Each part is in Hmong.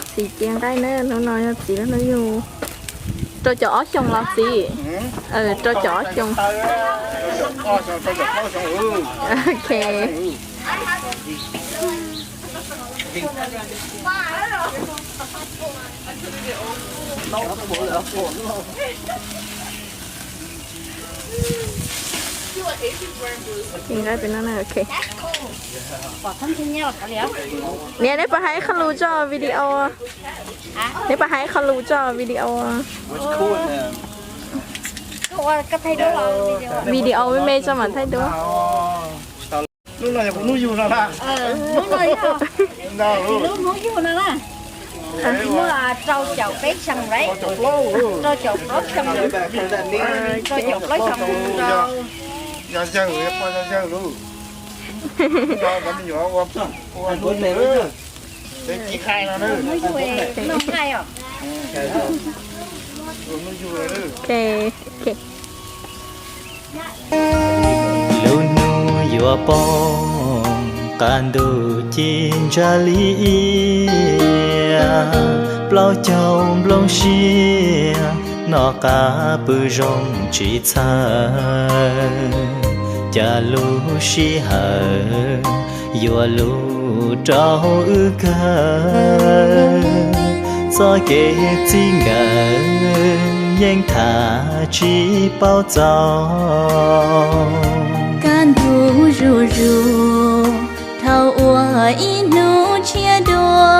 Txiv cia nqaij na, hnub no yog txiv lub hnub yug. Rau cov ob xyoos los txiv? Rau cov ob xyoos. Ok. Niam, neb puas hais ib qho lus tso video? Neb puas hais ib qho lus tso video? Video me me tso mam thaij duab. Hnub no yog kuv hnub yug no na. Hnub no yog lub hnub yug no na. Muaj rau caum peb xyoos lawm. Rau caum plaub xyoos. Rau caum plaub xyoos rau. Yog yawg, yog poj yog yawg lub. Cov me nyuam ua ua hnub yug. Hnub yug, noj nqaij os. Ok, ok. Lub hnub yuav poob, qab ntuj ci ntsa li iab, plaub caug nplooj siab, noj qab pw zoo tsis txhawj, cas lub sij hawm yuav luv rau wb kawg. Txoj kev txij nkawm yeej tham tsis paub txaus. Kaj ntug zuj zus, thaum uas ib hnub tshiab dua,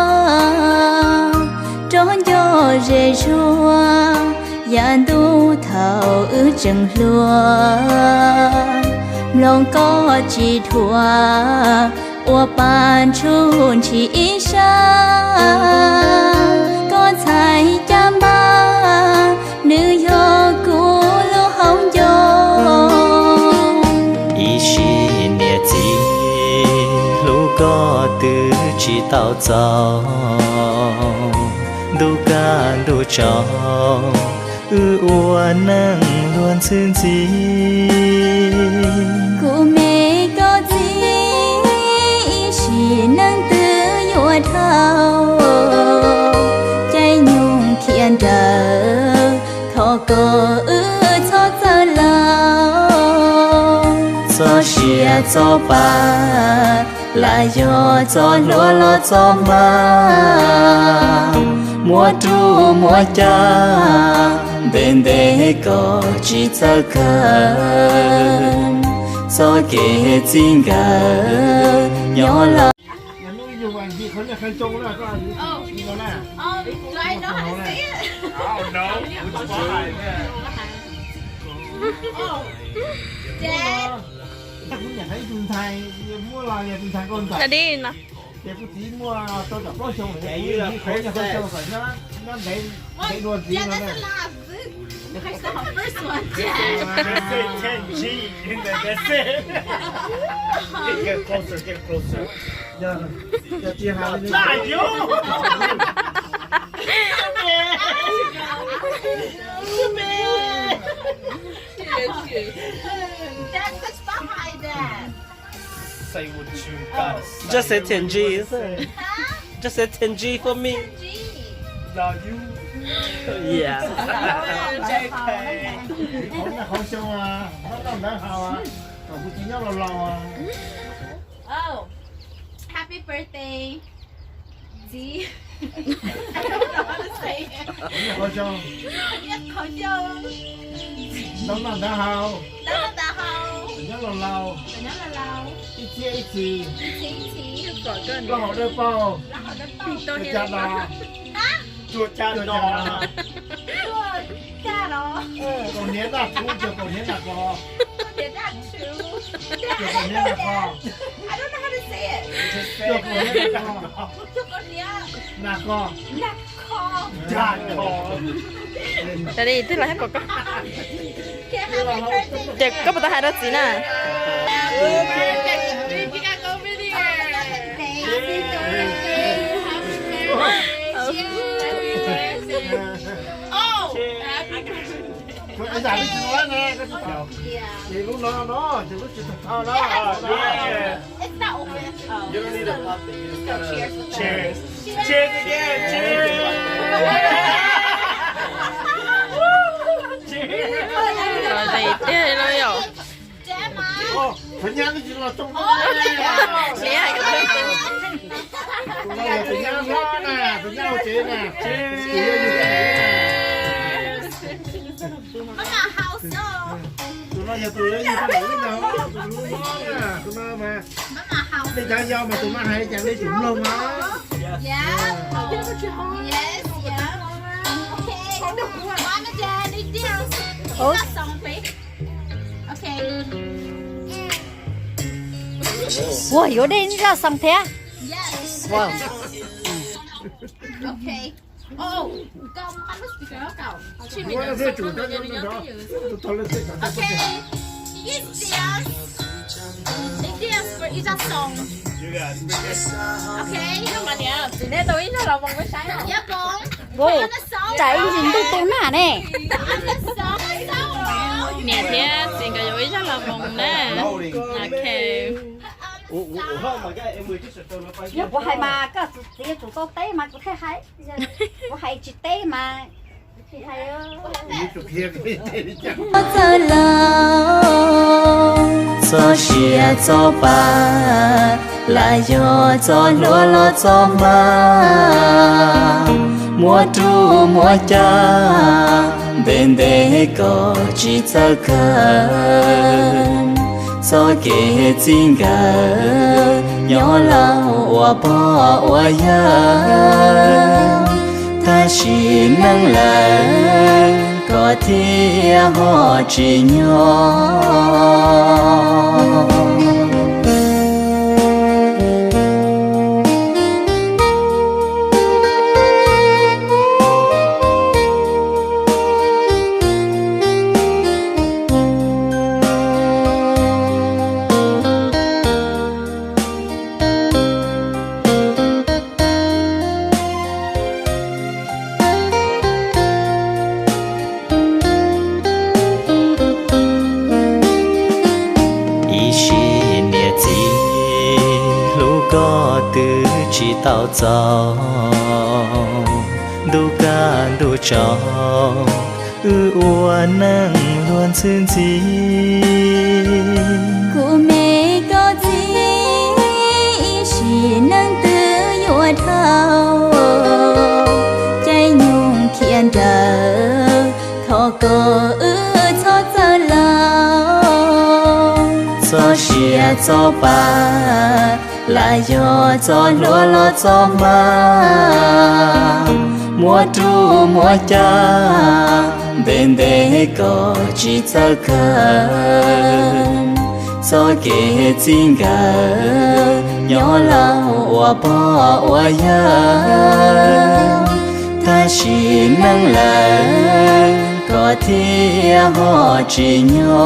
rov nco ze zuag, yav ntuj thaum wb tseem hluas, mloog koj tsis dhuav, ua pa ntsuj ntshis ib sab, koj ntxhais caj npab, nws yog kuv lub hauv ncoo. Ib sim niam txiv hlub koj twb tsis tau txaus, ntuj kaj ntuj tsaus, wb ua neej luag ntxhi ntxhi. Kuv me koj txiv, ib sim neej twg yuav dhau, caij nyoog khiav nrawm, thov koj wb txhob txawj laus. Txoj sia txoj pa, lam yog txoj hlua los txoj hma, muab rub muab cab, ntev ntev kom tsis txawj kawg, txoj kev txij nkawm nyob los. Dad, no. First one. Just say ten G and then that's it. Get closer, get closer. Ay, Dios. Dad, what's behind that? Say what you gotta say. Just say ten G, is it? Huh? Just say ten G for me. Ten G. No, you. Yeah. J K. Qhov xyoo, noj noj ntawv haus, kom kuv txiv nyob laus laus. Oh, happy birthday. Txiv. Qhov xyoo. Noj noj ntawv haus. Nyob laus laus. Ib txhiab ib txhis. Plaub hau dawb paug. Tuaj caj los. Tuaj caj los. Kaus hniav daj rhuv, cuag kaus hniav nag qos. Cuag kaus hniav nag qos. Cuag kaus hniav nag qos. Nag qos. Cov li twb los hab pom koj. Ces koj puas tau hais rau txiv na? Ua ib yam li tsis ua na, koj tsis tau. Ces lub no no, ces lub tsis tau no. Cheers. Cheers again, cheers. Cheers. Los zem tiag los yom. Ov, qhov nyab twb tsis los tsoo. Tus no yog tus nyab hlob na, tus nyab hauv tsev na. Tus no yog tus yuav yug tus ntawd, tus hlub hlob na, tus no mas. Tej cov yau mas tus no hais cas nej tsis mloog no. Ua yuav dej zaj xoo thiab. Txiv nej tau ib zaj los moos peb saib. Tsam ib ntsis ntuj tu nag ne. Niam thiab txiv nkawd yuav ib zaj los moos na. Ok. Yog kuv hais mas koj txiv yuav tsum tau teb mas kuv thiaj hais. Kuv hais tsis teb mas tsis hais. Txawj laug, txoj sia txoj pa, lam yog txoj hlua los txoj hma, muab rub muab cab, ntev ntev kom tsis txawj kawg. Txoj kev txij nkawm, nyob laus ua pog ua yawg, tab sis neej lawm kom thiaj ho tsis nyob. Ib sim niam txiv hlub koj twb tsis tau txaus, ntuj kaj ntuj tsaus, wb ua neej luag ntxhi ntxhi. Kuv me koj txiv, ib sim neej twb yuav dhau, caij nyoog khiav nrawm, thov koj wb txhob txawj laug. Txoj sia txoj pa, lam yog txoj hlua los txoj hma, muab rub muab cab, ntev ntev kom tsis txawj kawg. Txoj kev txij nkawm, nyob laus ua pog ua yawg, tab sis neej lawm kom thiaj ho tsis nyob.